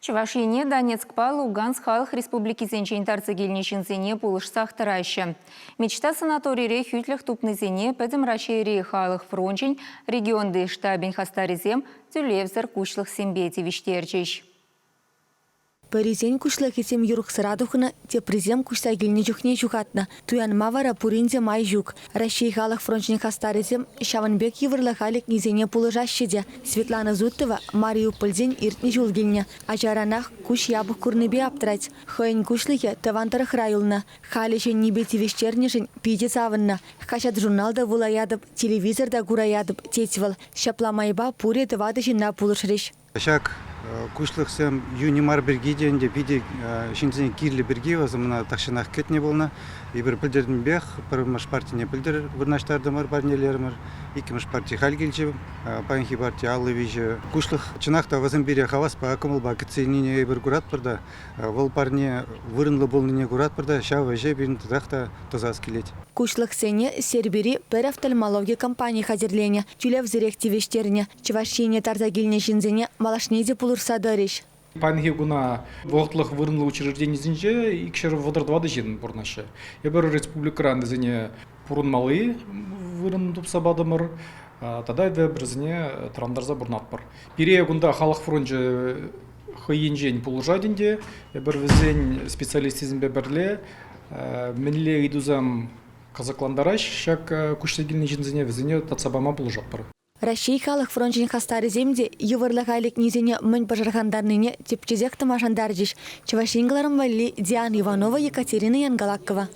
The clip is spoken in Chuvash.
Чӑваш Ене Донецкпа Луганск халӑх республикисенчен тарса килнӗ ҫынсене пулӑшсах тӑраҫҫӗ. Мечта санаторире хӳтлӗх тупнисене Пӗтӗм Раҫҫейри халӑх фрончӗн регионти штабӗн хастарӗсем тӳлевсӗр куҫлӑхсемпе тивӗҫтерчӗҫ. Пӗрисен куҫлӑхӗсем юрӑхсӑра тухнӑ, теприсем куҫса килнӗ чухне ҫухатнӑ. Туянма вара пурин те май ҫук. Раҫҫей халӑх фрончӗн хастарӗсем ҫавӑн пек йывӑрлӑха лекнисене пулӑшаҫҫӗ те. Светлана Зутова Мариупольтен иртнӗ ҫул килнӗ. Ачаранах куҫ япӑх курнипе аптӑрать. Хӑйӗн куҫлӑхӗ тӑван тӑрӑхра юлнӑ. Халӗ ҫӗннипе тивӗҫтернӗшӗн питӗ савӑннӑ. Хаҫат-журнал та вулаятӑп, телевизор та кураятӑп, тет вӑл. Ҫапла майпа пурӗ тӑватӑ ҫынна пулӑшрӗҫ. Ҫак куҫлӑхсем йӳнӗ мар пирки те ӗнтӗ питӗ ҫынсене кирлӗ пирки вӗсем ӑна тахҫанах кӗтнӗ пулнӑ. Эпир пӗлтӗртенпех пӗрремӗш партине пӗлтӗр вырнаҫтартӑмӑр, парнелерӗмӗр. Иккӗмӗш парти халь килчӗ, паянхи парти 53. Куҫлӑх чӑнах та вӗсем пире хаваспа, кӑмӑлпа кӗтсе илнине эпир куратпӑр та, вӑл парне вырӑнлӑ пулнине куратпӑр та, ҫав ӗҫе пирӗн татах та тӑсас килет. Куҫлӑхсене Сербири пӗр офтальмологи компани хатӗрленӗ, тӳлевсӗрех тивӗҫтернӗ. Чӑваш Ене тарса килнӗ ҫынсене малашне те пулӑшса тӑрӗҫ. Паянхи куна вӑхӑтлӑх вырӑнлӑ учрежденисенче 234 ҫын пурӑнаҫҫӗ. Эпир республикӑран вӗсене пурӑнмалли вырӑн тупса патӑмӑр тата вӗсене тӑрантарса пурӑнатпӑр. Пире кунта халӑх фрончӗ хӑй енчен пулӑшать ӗнтӗ. Эпир вӗсен специалисчӗсемпе пӗрле мӗнле ыйтусем кӑсӑклантараҫ ҫак куҫса килнӗ ҫынсене, вӗсене татса пама пулӑшатпӑр. Раҫҫей халӑх фрончӗн хастарӗсем те йывӑрлӑха лекнисене мӗн пӑшӑрхантарнине тӗпчесех тӑма шантарчӗҫ. Чӑваш Ен кӑларӑм валли Диана Иванова, Екатерина Янгалакова.